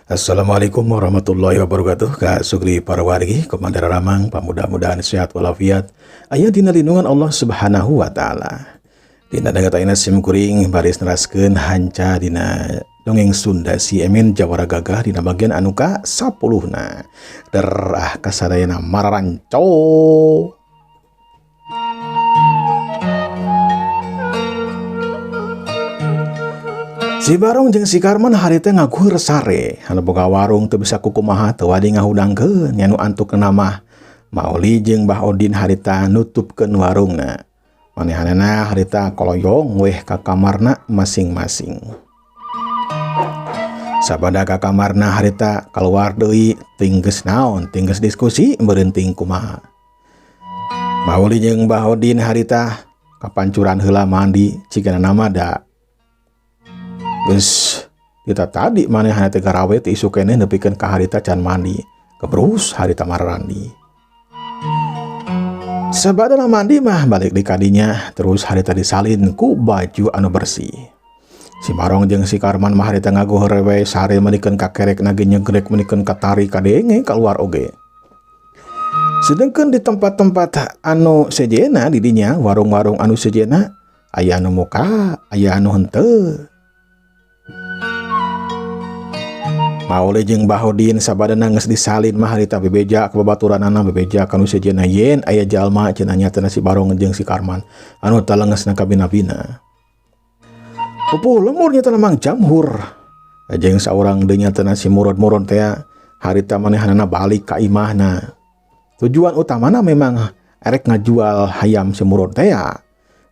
Assalamualaikum warahmatullahi wabarakatuh. Ka Sugri para wargi, Komandan Ramang, pamudah-mudahan sehat walafiat, aya dina lindungan Allah Subhanahu wa taala. Dina danget ayeuna sim kuring baris neraskeun hanca dina dongeng Sunda si Emin Jawara Gagah dina bagian anu ka 10 na. Derah kasadayana mararanco. Si Barong jeung si Karman harita ngaguheur sare, anu boga warung teu bisa kukumaha teu wadi ngahudangkeun nya nu antukna mah. Mauli jeung Bah Odin harita nutupkeun warungna. Manehanana harita koloyong weh ka kamarna masing-masing. Sabada ka kamarna harita kaluar deui tinggeus naon, tinggeus diskusi meureun ting kumaha. Mauli jeung Bah Odin harita kapancuran heula mandi cigana nama da geus kita tadi manehna teh garawe teh isuk keneh nepikeun ka harita can mandi kebrus harita mararandi. Sabadana mandi mah balik di kadinya terus harita disalin ku baju anu bersih. Si Barong jeung si Karman mah harita ngaguheur we sare meunikeun ka kerek nage nyegrek meunikeun ka tari kadenge kaluar oge. Sedangkan di tempat-tempat anu sejenna di dinya warung-warung anu sejenna aya anu muka aya anu henteu. Maule jeung Bahodin sabadana geus disalin mah harita bebeja ka babaturanana bebeja ka nu sejenna yen aya jalma cenah nyatana si Barong jeung si Karman anu talengesna kabina-bina. Pupuh lemur nyatana Mang Jamhur jeung saurang deui nyatana si Murod-murod teh harita manehanana balik ka imahna. Tujuan utamana memang erek ngajual hayam si Murod teh,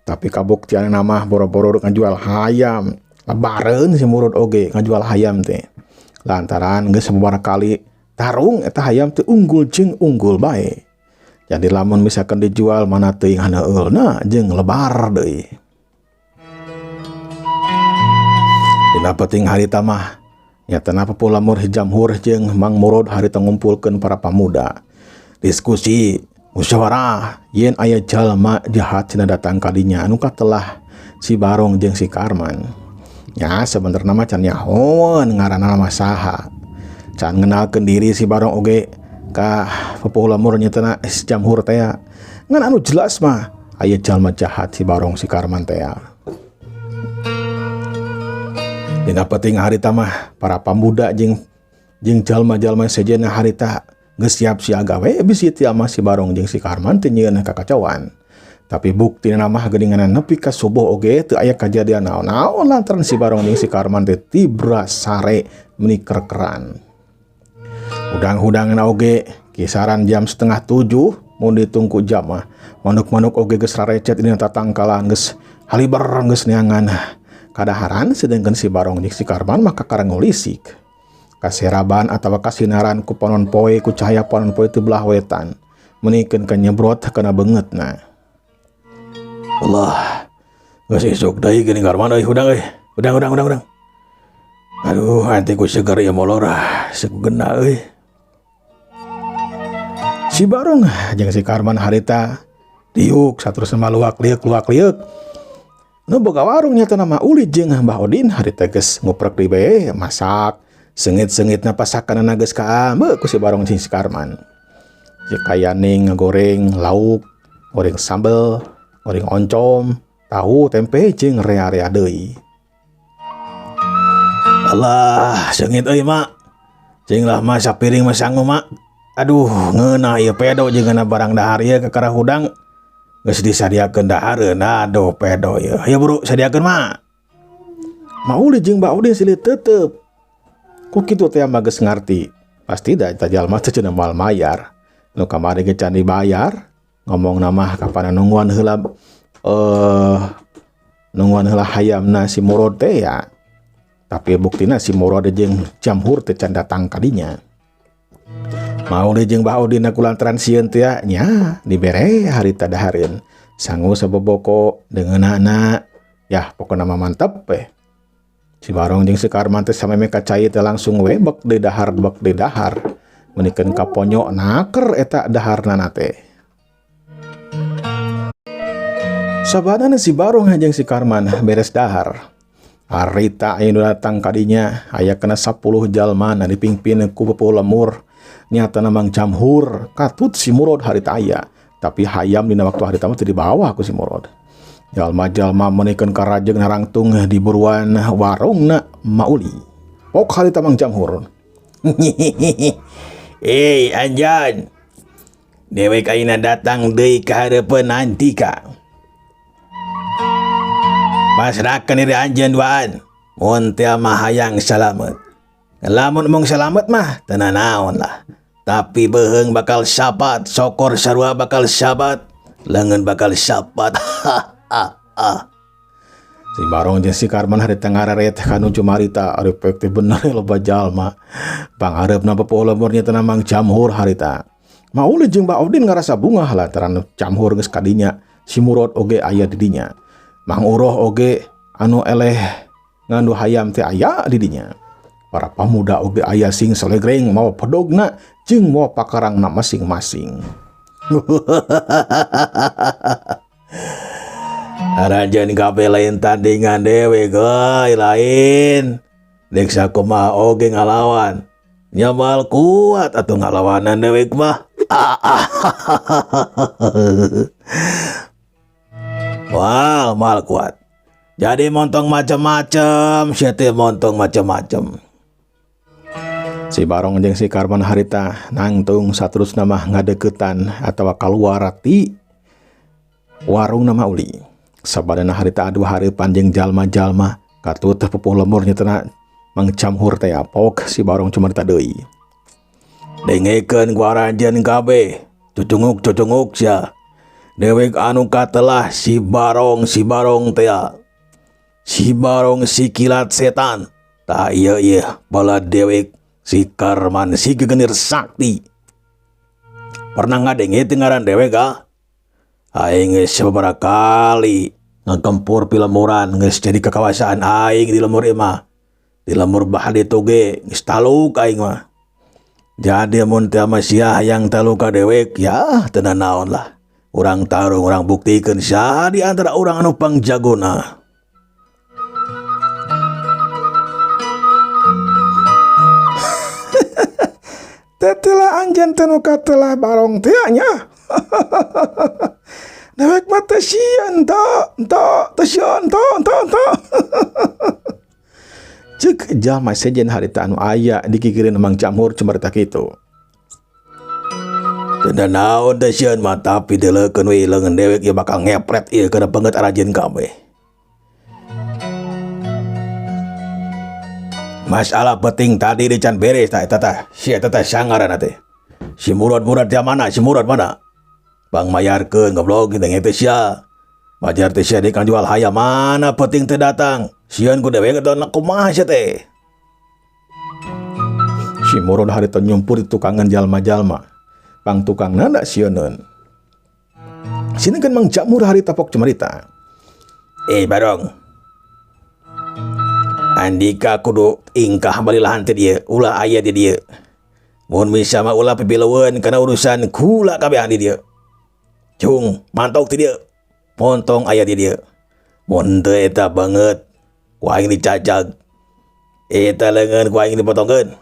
tapi kabuktianna mah boro-boro ngajual hayam, lebareun si Murod oge ngajual hayam teh. Lantaran geus sababaraha kali tarung eta hayam teh unggul jeung unggul bae. Jadi lamun misalkan dijual mana teuing haneulna jeung lebar deui. Dina peuting harita mah nyatana pupuh lamur Jamhur jeung Mang Murod harita ngumpulkeun para pamuda. Diskusi musyawarah yen aya jalma jahat cenah datang kadinya anu katelah si Barong jeung si Karman. Ya sebenarnya mah can nyahoan ngaranna mah saha. Can ngenalkeun diri si Barong oge ka pupuh lemur nyatana si Jamhur teh. Ngan anu jelas mah aya jalma jahat si Barong si Karman teh. Dina peuting harita mah para pamuda jeung jalma-jalma sejenna harita geus siap siaga we bisi teu mah si Barong jeung si Karman teh nyieun kakacauan. Tapi buktina mah geuningan nepi ka subuh oge teu aya kajadian naon-naon lantaran si Barong jeung si Karman teh tibra sare meuni kerkeran. Hudang-hudangan oge kisaran jam setengah tujuh mun ditungku jam mah manuk-manuk oge geus rarecet dina tatangkalan geus haliber geus neangan kadaharan, sedangkan si Barong jeung si Karman mah kakara ngulisik. Kaseraban atawa kasinaran ku panon poe ku cahaya panon poe teu belah wetan meunikeun ka nyebrot kana beungeutna. Allah, geus isuk deui geuning Karman euy, hudang euy. Hudang, hudang, hudang, hudang. Aduh, anti ku seger ieu molor ah, segena euy. Si Barong jeung si Karman harita diuk saterusna mah luak lieuk luak lieuk. Nu boga warung nyatana mah Uli jeung Mbah Odin harita geus nguprek deui bae masak. Seungit-seungitna pasakanana geus kaambe ku si Barong jeung si Karman. Si Kayaning ngagoreng lauk, goreng sambel, goreng oncom, tahu, tempe jeung rea-rea deui. Alah, seungit euy mak. Cing lah mah sapiring mah sangu mak. Aduh, ngeunah ieu pedo jeung ngeunah barang dahar ieu kakara hudang. Geus disadiakeun dahareun, aduh pedo ieu. Hayu buru sadiakeun mak. Mauli jeung Mbak Udin silih tetep. Ku kitu teh mah geus ngarti. Pasti da eta jalma teh cenah moal mayar. Nu kamari ge can dibayar. Ngomong mah kapan nungguan heula nungguan heula hayamna si Murod teh ya. Tapi buktina si Murod jeung Jamhur teh can datang kadinya. Mauli jeung Mbah Udin kulantaran sieun teh ya, nya dibere harita dahareun. Sangu saboboko deungeunana ya pokona mah mantep we. Si Barong jeung si Karman teh sameme ka cai teh langsung we bek di dahar bek di dahar. Meunikeun ka ponyo naker eta daharna teh. Sabadana si Barong jeung si Karman beres dahar. Harita aya nu datang ka dinya aya kana 10 jalma na dipingpin ku pupuh lemur nyatana Mang Jamhur katut si Murad harita aya tapi hayam dina waktu harita mah teu dibawa ku si Murad. Jalma-jalma meunikeun karajeng narangtung di buruan warungna Mauli. Pok harita Mang Jamhur. Eh anjan, dewek ayeuna datang deui ka hareupeun Antika. Pasrahkeun diri anjeun duaan, mun teu mah hayang salamet. Lamun mung salamet mah teu nanaon lah. Tapi beuheung bakal sapat, sokor sarua bakal sapat, leungeun bakal sapat. Si Barong jeung si Karman harita ngareret kanu Jumarita ari poek teh bener loba jalma. Panghareupna pupuh lemur nya teh Mang Jamhur harita. Mauli jeung Mbak Odin ngarasa bungah lantaran Jamhur geus kadinya, si Murad oge aya di dinya. Mang Uroh oge anu eleh ngandu hayam teh aya di dinya. Para pamuda oge aya sing selegreng mawa pedogna jeung mawa pakarangna masing-masing. Aranjeun kabeh lain tandingan dewe geuy lain. Dek sakumaha oge ngalawan. Nya moal kuat atuh ngalawanan dewek mah. Wah, moal kuat. Jadi montong macem-macem, sia teh montong macem-macem. Si Barong jeung si Karman harita nangtung saterusna mah ngadeukeutan atawa kaluar ti warung nama Uli. Sabadana harita adu hareupan jeung jalma-jalma katut teh pupuh lemur nyatana Mang Jamhur teh pok si Barong cumarita deui. Dengekeun ku aranjeun kabeh, cucunguk-cucunguk sia. Dewek anu katelah si Barong, si Barong teh. Si Barong si kilat setan. Tah ieu ieu bala dewek si Karman si gegenir sakti. Pernah ngadenge teu ngaran dewek ah? Aing geus sababaraha kali ngagempur pilemuran geus jadi kakawasaan aing di lemur ieu mah. Di lemur bah ditu ge geus taluk aing mah. Jadi mun teu mah sia hayang taluka dewek ya teu nanaon lah. Urang tarung urang buktikeun saha di antara urang anu pangjagona. Tetelah anjeun teh nu katelah Barong teh nya. Dewek mah teu sieun teu, teu, teu sieun teu, teu, teu. Ceuk jalma sejen harita anu aya dikikireun Mang Jamhur cumarita kitu. Teu naon teu sieun mah tapi deuleukeun we leungeun dewek ieu bakal ngepret ieu kana banget aranjeun kabeh. Masalah penting tadi di can beres tah eta tah. Si eta tah sangaranna teh. Si Murad-murad dia mana? Si Murad mana? Bang mayarkeun goblok gitu teh sia. Wajar teh sia deui kang jual hayam mana penting teh datang. Sieun ku dewek eta kumaha sia teh. Si Murad harita nyumpur di tukangan jalma-jalma. Pang tukang nanda sieuneun. Sini kan Mang Jamhur harita pok cumarita. Barong. Andika kudu ingkah bali lahan teh dieu, ulah aya di dieu. Mun bisa mah ulah pipileun kana urusan kula kabehan di dieu. Cung, mantok ti dieu. Montong aya di dieu. Mun teu eta banget, ku aing dicacag. Eta leungeun ku aing dipotongkeun.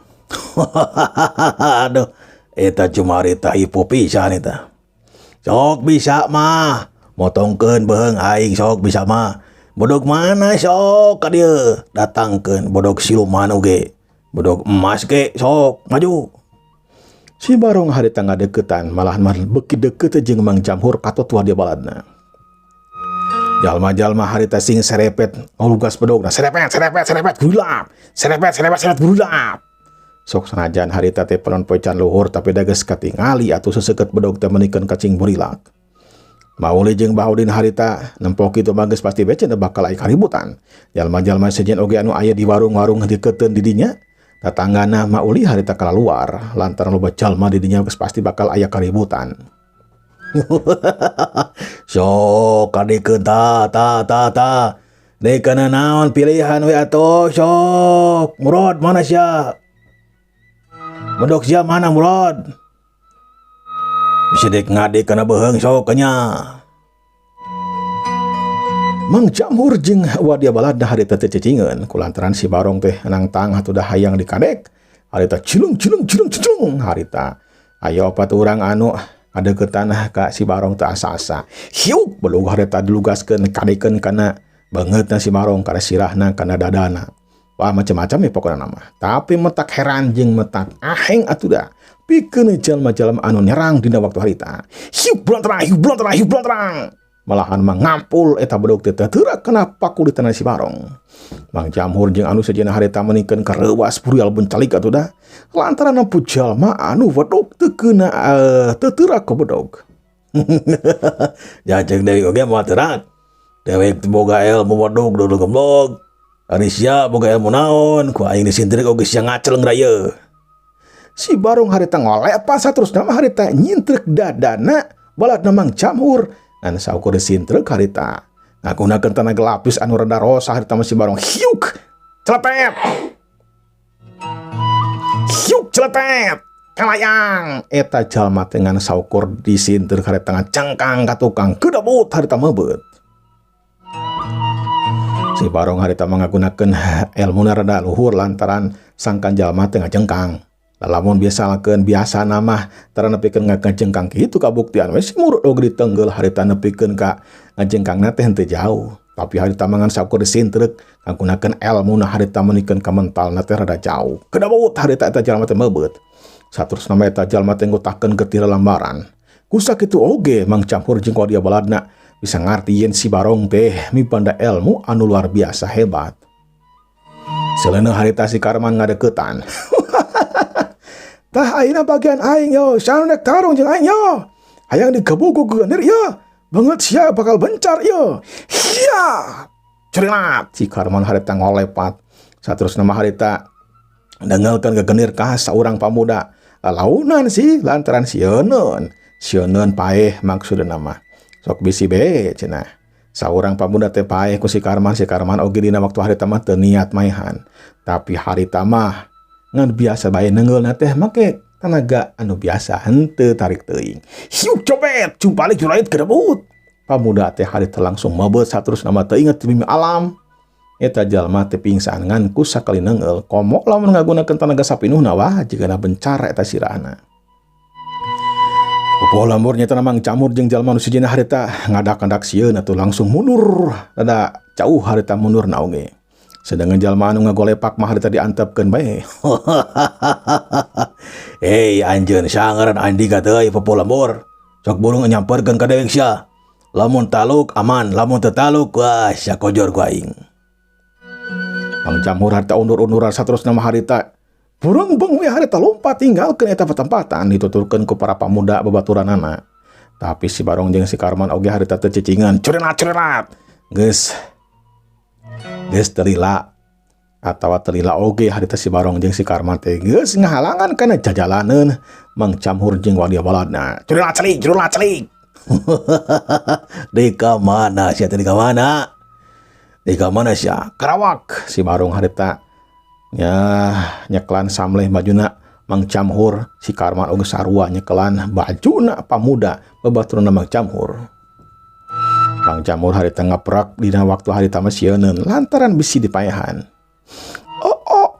Aduh, eta cumarita hipu pisan eta. Sok bisa mah, motongkeun beuheung aing sok bisa mah. Bodog mana sok ka dieu datangkeun bodog siluman oge. Bodog emas ge sok maju. Si Barong harita ngadeukeutan malahan mah beuki deukeut jeung Mang Jamhur katot dia baladna. Jalma-jalma harita sing serepet ngolugas bedogna serepet serepet serepet gulap serepet serepet serepet gulap. Sok sanajan harita teh penon poe can luhur tapi da geus katingali atuh seseukeut bedog teh meunikeun kacing burilak. Mauli jeung Baudin harita nempok kitu mah geus pasti bece bakal aya kaributan. Jalma-jalma sejen oge anu aya di warung-warung diketeun di dinya. Tatanggana Mauli harita keluar lantaran loba jalma di dinya geus pasti bakal aya kaributan. Sok kadikeun ta ta ta ta. Deuk kana naon pilihan we atuh sok. Murad mana sia? Bedok sia mana Murad? Bisa dek ngade kana beuheung sok nya. Mang Jamhur jeung Wadia Balada harita teh cicingeun kulantaran si Barong teh nangtang atuh hayang dikadek harita cilung cilung cilung cilung harita aya opat urang anu ngadeukeutan ka si Barong teh asa-asa hiuk belug harita dilugaskeun kadekeun kana beungeutna si Barong, kana sirahna, kana dadana. Wah, macam-macam ya pokokna mah. Tapi metak heran jeung metak aheng atuh da pikeun jalma-jalma anu nyerang dina waktu harita. Hiuk bulan terang, hiuk bulan terang, hiuk bulan terang, malahan mah ngampul eta bedog teh teu kena pakulitan si Barong. Mang Jamhur jeung anu sejenna harita menikeun kareuwas burial bencalik atuh da lantaran nempuh jalma anu wedog teu keuna, teu teurak ku bedog. Jajeng deui oge moal teurak. Dewek boga ilmu wedog dulu, goblok. Ari sia boga ilmu naon? Ku aing disintrik oge sia ngaceleng raya. Si Barong harita ngolepas, saterusna mah harita nyintrik dadana baladna Mang Jamhur. Ngan saukur disintrek harita ngagunakeun tenaga lapis anu rada rosa harita mah si Barong. Hiuk celepet, hiuk celepet, kalayang eta jalma teh. Ngan saukur disintrek harita ngacengkang ka tukang kedebut harita meubeup. Si Barong harita mengagunakeun ilmu rada luhur lantaran sangkan jalma teh ngajengkang. Lamun biasa lakeun biasa nama tara nepikeun ngajengkang kitu, kabuktian we si murut oge ditenggel harita nepikeun ka ngajengkangna teh henteu jauh. Tapi harita mangan saukur disintrek ngagunakeun elmuna harita menikeun ka mentalna teh rada jauh. Kedabut harita eta jalma teh meubeut. Saterusna mah eta jalma teh ngutahkeun getih lambaran. Ku sakitu oge Mang Campur jeung dia baladna bisa ngarti yen si Barong teh mipanda ilmu anu luar biasa hebat. Seleuna harita si Karman ngadeukeutan. "Tah, ayeuna bagian aing yo, saha nu tarung jeung aing yo? Hayang digebuk ku geunir yo. Beungeut sia bakal bencar yo." Hiya! Cerilat si Karman harita ngolepat. Saterusna mah harita dengelkeun gegenir ka saurang pamuda. Launan sih lantaran sieuneun. Sieuneun paeh maksudna mah. Sok bisi be cenah. Saurang pamuda teh paeh ku si Karman, si Karman oge dina waktu harita mah teu niat maehan. Tapi harita mah ngan biasa bae nengeulna teh make tenaga anu biasa, henteu tarik teuing. Hiuk copet, jumpalik jurait kedebut. Pamuda teh harita langsung meubeut, saterusna mah teu inget bumi alam. Eta jalma teh pingsan ngan ku sakali nengeul. Komo lamun ngagunakeun tenaga sapinuhna, wah, jigana bencar eta sirahna. Popo lembur nya Mang Camur jeung jalma nu sijina harita ngadak-ngadak sieun atuh, langsung mundur rada jauh harita mundur na oge. Sedangkan jalma anu ngagolepak mah harita diantepkeun bae. "Hei anjeun, sangaran andika teh, popo lembur. Sok burung nyamperkeun ka dewek sia. Lamun taluk aman, lamun teu taluk, wah, sia kojor ku aing." Mang Jamhur harita undur-unduran, saterusna mah harita burung beng we harita lompat tinggalkeun eta patempatan dituturkeun ku para pamuda babaturanana. Tapi si Barong jeung si Karman oge harita teu cicingan. Curilat curilat. Geus geus telila atawa telila oge harita si Barong jeung si Karman teh geus ngahalangan kana jajalaneun Mang Camhur jeung wadia baladna. Curilat celik, curilat celik. "Di ka mana sia teh, di ka mana? Di ka mana sia?" Karawak si Barong harita nya nyeklan samleh bajuna Mang Camhur, si Karman oge sarua nyekelan bajuna pamuda babaturna Mang Camhur. Mang Camhur harita ngaprak dina waktu harita mah sieuneun lantaran bisi dipaehan. Oh.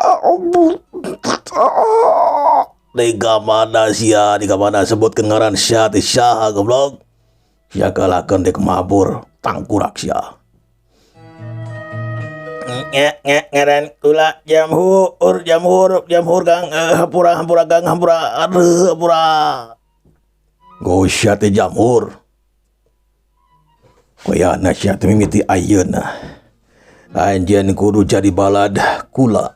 "Di ka mana sia? Di ka mana? Sebutkeun ngaran sia teh saha, goblok. Sia kalakeun dek mabur, tangkurak sia." "Ngaran kula Jamhur, Jamhur, Jamhur, Kang. Hampura, hampura, Kang, hampura, aduh, hampura." "Go sia teh Jamhur. Koyana sia teh mimiti ayeuna. Anjeun kudu jadi balad kula.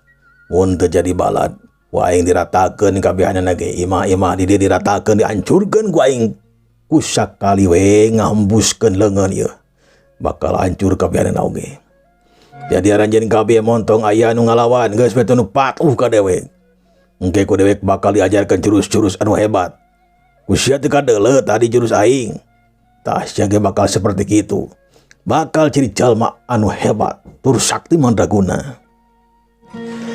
Mun teu jadi balad, ku aing diratakeun kabehanana ge, imah-imah di dieu diratakeun, dihancurkeun ku aing. Ku sakali we ngahembuskeun leungeun ieu. Bakal hancur kabehanana oge. Jadi aranjeun kabeh montong aya anu ngalawan, geus we teu patuh ka dewek. Engke ku dewek bakal diajarkeun jurus-jurus anu hebat. Ku sia teu kadeuleu tadi jurus aing. Tah, sia ge bakal seperti kitu. Bakal jadi jalma anu hebat tur sakti mandraguna."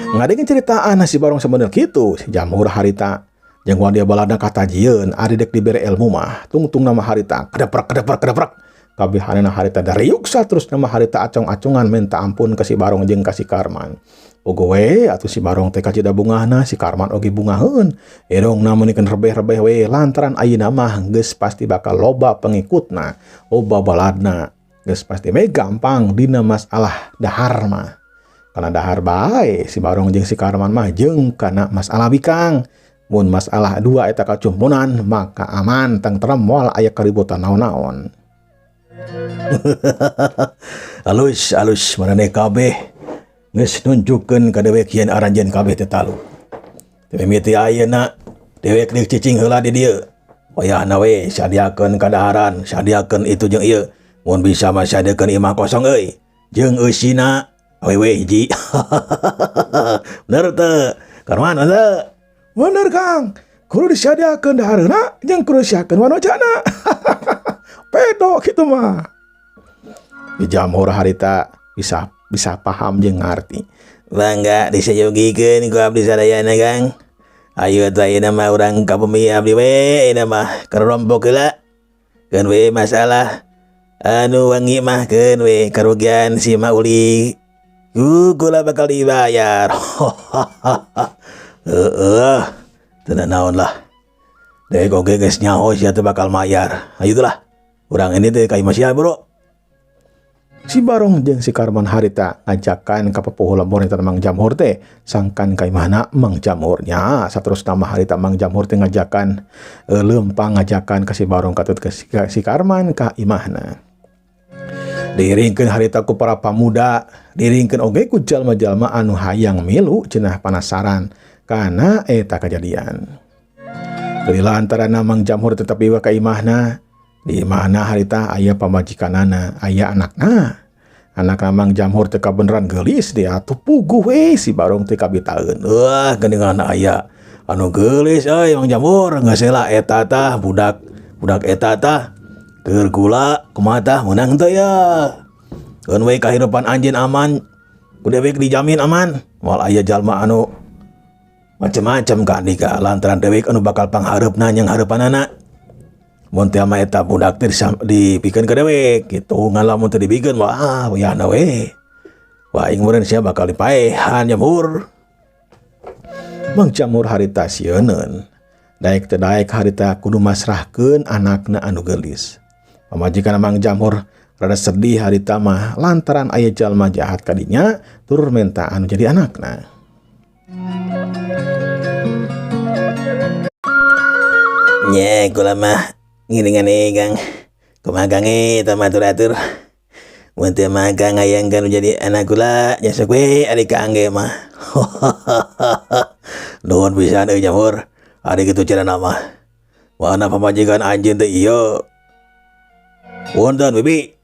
Ngadengin ceritaan si Barong sebenarnya kitu, si Jamhur harita jeung wadia balada katajieun ari dek dibere ilmu mah tungtung nama harita kedeprak kedeprak kedeprak. Kabehanana harita dariuk saterusna mah harita acong-acongan minta ampun ka si Barong jeung ka si Karman. Pogo we atuh si Barong teh kacida bungahna, si Karman oge bungaheun. Irungna meunikeun rebeh-rebeh we lantaran ayeuna mah geus pasti bakal loba pengikutna, loba baladna. Geus pasti we gampang dina masalah dahar mah. Kana dahar bae si Barong jeung si Karman mah jeung kana masalah bikang. Mun masalah dua eta kacumponan maka aman tengtrem moal aya keributan naon-naon. Alus alus maraneh kabeh geus nunjukkeun ka dewek yen aranjeun kabeh teh talu. Teu mimiti ayeuna dewek deuk cicing heula di dieu. Wayahna we sadiakeun kadaharan, sadiakeun itu jeung ieu. Mun bisa mah sadiakeun imah kosong euy. Jeung eusina awewe hiji. Bener teu? Karman teu? Bener Kang. Kudu disadiakeun dahareuna jeung kudu disadiakeun wanojana. Pedo kitu mah. Di jamhur harita bisa paham jeung ngarti. Bangga disayogikeun ku abdi sadayana Kang. Ayo atuh ayeuna mah urang ka bumi abdi we ayeuna mah karompok heula. Keun we masalah anu wangi mah keun we karugian si Mauli. Ku kula bakal dibayar. Heeh. Teu naon lah. Dek oge geus nyaho sia teh bakal mayar. Ayo lah. Urang ini teh ka imah sia bro. Si Barong jeung si Karman harita ngajakan ka papuhu lembur eta Mang Jamhur teh sangkan ka imahna Mang Jamhur nya. Saterusna mah harita Mang Jamhur teh ngajakan leumpang ngajakan ka si Barong katut ka si Karman ka imahna. Diiringkeun harita ku para pamuda, diiringkeun oge ku jalma-jalma anu hayang milu cenah panasaran kana eta kajadian. Lila antara Mang Jamhur tetep iwa ka imahna. Di imahna harita aya pamajikanana, aya anakna. Anak Mang Jamhur teh kabeneran geulis dia atuh puguh we si Barong teh kabitaeun. Wah, geuningan aya anu geulis euy Mang Jamhur, geus heula eta tah budak eta tah keur kula kumaha tah meunang teu ya. Keun we kahirupan anjeun aman, ku dewek dijamin aman. Moal aya jalma anu macem-macem ka andika lantaran dewek anu bakal panghareupna jeung hareupanana. Mun teh mah eta budak teh dipikeun ka dewek kitu, ngan lamun teu dibikeun wah wayahna we. Wah aing meureun sia bakal dipaehan Jamhur. Mang Jamhur harita sieuneun. Daek teu daek harita kudu masrahkeun anakna anu geulis. Pamajikan Mang Jamhur rada sedih harita mah lantaran aya jalma jahat kadinya tur menta anu jadi anakna. Nya kula mah ngiringan Kang. Kumaha Kang eta mah atur-atur. Mun teu mah Kang hayang kan jadi anak kula nya sok we ari Kang ge mah. Nuhun pisan euy Jamhur. Ari kitu carana mah. Mana pamajikan anjeun teh ieu. Punten bibi.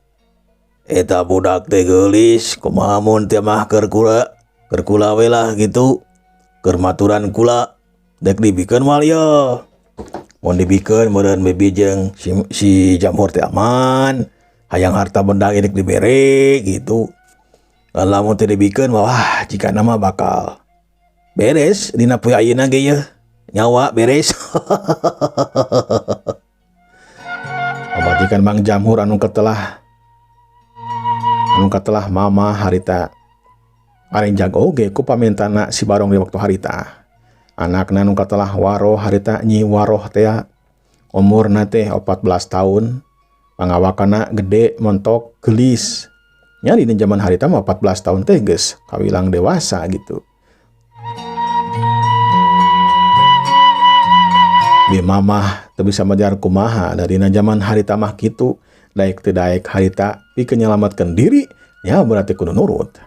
Eta budak teh geulis kumaha mun teu mah keur kula, keur kula we lah gitu. Keur maturan kula dek dibikeun moal ieu. Mun dibikeun meureun bibi jeung si Jamhur teh aman, hayang harta benda ge dek dibere gitu. Lamun teu dibikeun mah wah jigana mah bakal beres dina poe ayeuna ge yeuh. Nyawa beres. Pamajikan Mang Jamhur anu katelah mama harita aring jago oge ku pamintana si Barong di waktu harita. Anakna nu katelah waroh harita Nyi Waroh tea umurna teh 14 tahun, pangawakana gede montok gelis. Nya di zaman harita mah 14 tahun teh geus kawilang dewasa gitu. Bi mamah teu bisa majar kumaha dari zaman harita mah kitu, daek teu daek harita pikeun nyelametkeun diri nya berarti kudu nurut.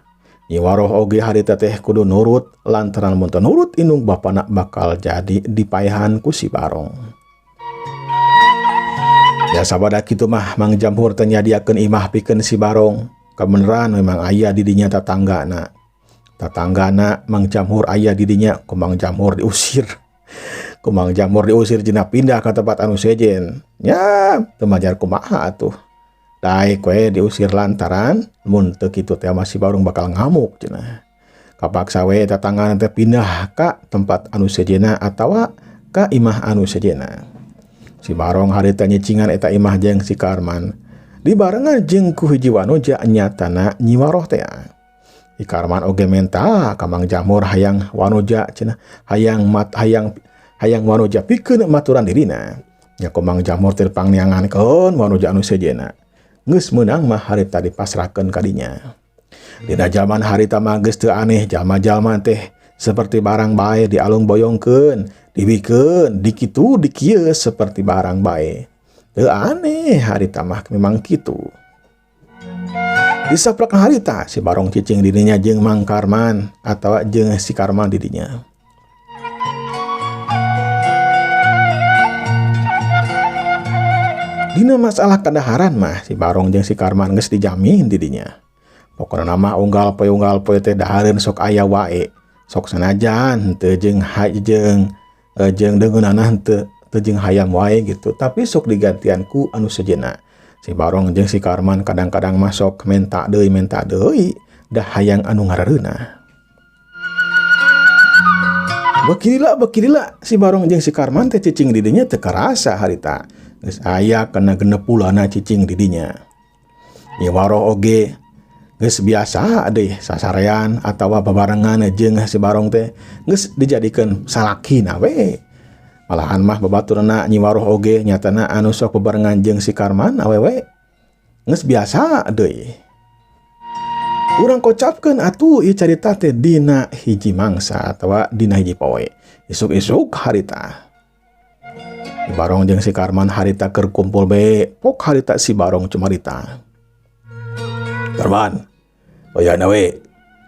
Nyi Waroh oge harita teh kudu nurut lantaran mun teu nurut indung bapana bakal jadi dipaehan ku si Barong. Ya sabada kitu mah Mang Jamhur teh nyadiakeun imah pikeun si Barong. Kabeneran memang aya di dinya tatanggana. Tatanggana Mang Jamhur aya di dinya ku Mang Jamhur diusir. Ku Mang Jamhur diusir cenah pindah ka tempat anu sejen. Ya teu majar kumaha atuh. Daek we diusir lantaran mun teu kitu teh masih Barong bakal ngamuk cenah. Kapaksa we tatanggana teh pindah ka tempat anu sejena atawa ka imah anu sejena. Si Barong harita nyicingan eta imah jeung si Karman. Dibarengan jeung ku hiji wanoja nyatana Nyi Waroh teh. Si Karman oge menta ka Mang Jamur hayang wanoja cenah, hayang mat hayang hayang wanoja pikeun maturan dirina. Nya ku Mang Jamur teh pangneangankeun wanoja anu sejenna. Geus meunang mah harita dipasrahkeun ka dinya. Dina jaman harita mah geus teu aneh jalma-jalma teh seperti barang bae dialung boyongkeun, dibikeun, dikitu dikieu seperti barang bae. Teu aneh harita mah memang kitu. Disaplak harita si Barong cicing didinya jeung Mang Karman atawa jeung si Karman didinya. Dina masalah kadaharan mah si Barong jeung si Karman geus dijamin didinya. Pokona mah unggal poe teh dahareun sok aya wae. Sok sanajan teu jeung jeung jeung deungeunana teu teu jeung hayam wae gitu, tapi sok digantian ku anu sejenna. Si Barong jeung si Karman kadang-kadang mah sok menta deui dah hayang anu ngareunah. Bekilila si Barong jeung si Karman teh cicing didinya teu karasa harita. Geus aya kana 60 cicing didinya. Nyi Waroh oge geus biasa deh sasarean atawa babarengan jeung si Barong teh geus dijadikeun salakina we. Malahan mah babaturna Nyi Waroh oge nyatana anu sok babarengan jeung si Karman awewe geus biasa deui. Urang kocapkeun atuh ieu carita teh dina hiji mangsa atawa dina hiji poe. Isuk-isuk harita Si Barong jeung si Karman harita keur kumpul be, pok harita si Barong cumarita. Karman, oyana we,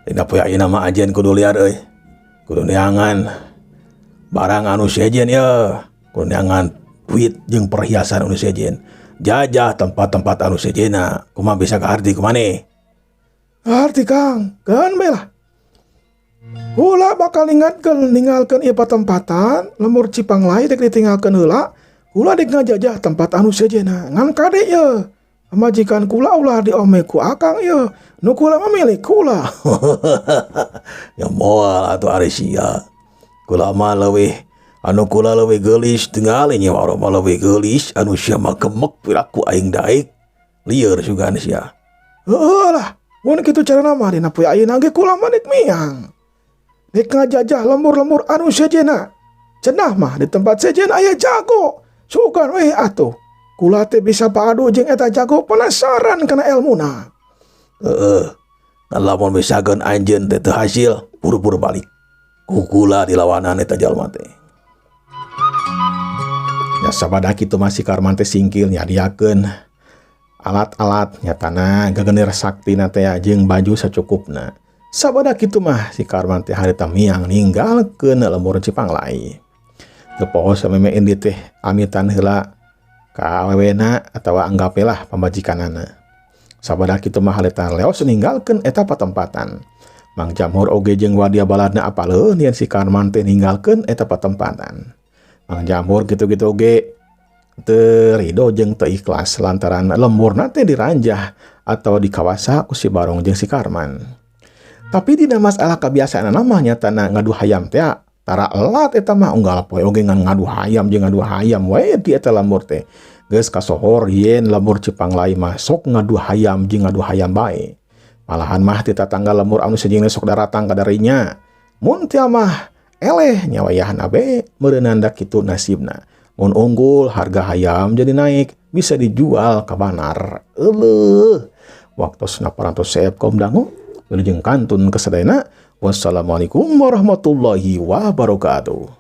dina poe ayeuna mah ajen kudu liar euy. Kudu neangan barang anu sejen ye, kudu neangan duit jeung perhiasan anu sejen. Jajah tempat-tempat anu sejenna, kumaha bisa kaharti kumaneh? Kaharti Kang, keun bae lah. Kula bakal ninggalkeun ieu patempatan, lembur Cipanglai dek ditinggalkeun heula, kula dek ngajajah tempat anu sejenna. Ngan kade ye, pamajikan kula ulah diome ku akang ye, nu kula mah milik kula. Ya moal atuh ari sia. Kula mah leuwih anu kula leuwih geulis tingali Nyi Waroh mah leuwih geulis anu sia mah gemek piraku aing daek. Lieur sugan sia. Heueuh lah, mun kitu carana mah dina poe ayeuna ge kula mah dek miang. Dek ngajajah lembur-lembur anu sejenna. Cenah mah di tempat sejen aya jago. Sugan we atuh. Kula teh bisa padu jeung eta jago penasaran kana elmuna. Heeh. Ngan lamun misalkeun anjeun teh teu hasil, buru-buru balik. Ku kula dilawanan eta jalma teh. Ya sabada kitu mah si Karman teh singkil nyadiakeun alat-alat nyatana gagenir saktina teh jeung baju sacukupna. Sabada kitu mah si Karman teh harita miang ninggalkeun lembur Cipanglai. Teu poho sameme indi teh amitan heula ka awewena atawa anggape lah pamajikanana. Sabada kitu mah harita leos ninggalkeun eta patempatan. Mang Jamhur oge jeung wadia baladna apaleun yen si Karman teh ninggalkeun eta patempatan. Mang Jamhur kitu-kitu oge teu rido jeung teu ikhlas lantaran lemburna teh diranjah atau dikawasa ku si Barong jeung si Karman. Tapi dina masalah kebiasaan mah nyatana ngadu hayam teh tara elat eta mah unggal poe oge ngan ngadu hayam jeung ngadu hayam we di eta lembur teh. Geus kasohor yen lembur Cipanglai mah sok ngadu hayam jeung ngadu hayam bae. Malahan mah ti tatangga lembur anu sejenna sok daratang ka darinya. Mun teh mah eleh nyawayahan abe meureunana kitu nasibna. Mun unggul harga hayam jadi naik bisa dijual ka banar. Euleuh. Waktosna parantos seep kaum dangu. Wilujeng kantun kasadayana. Wassalamualaikum warahmatullahi wabarakatuh.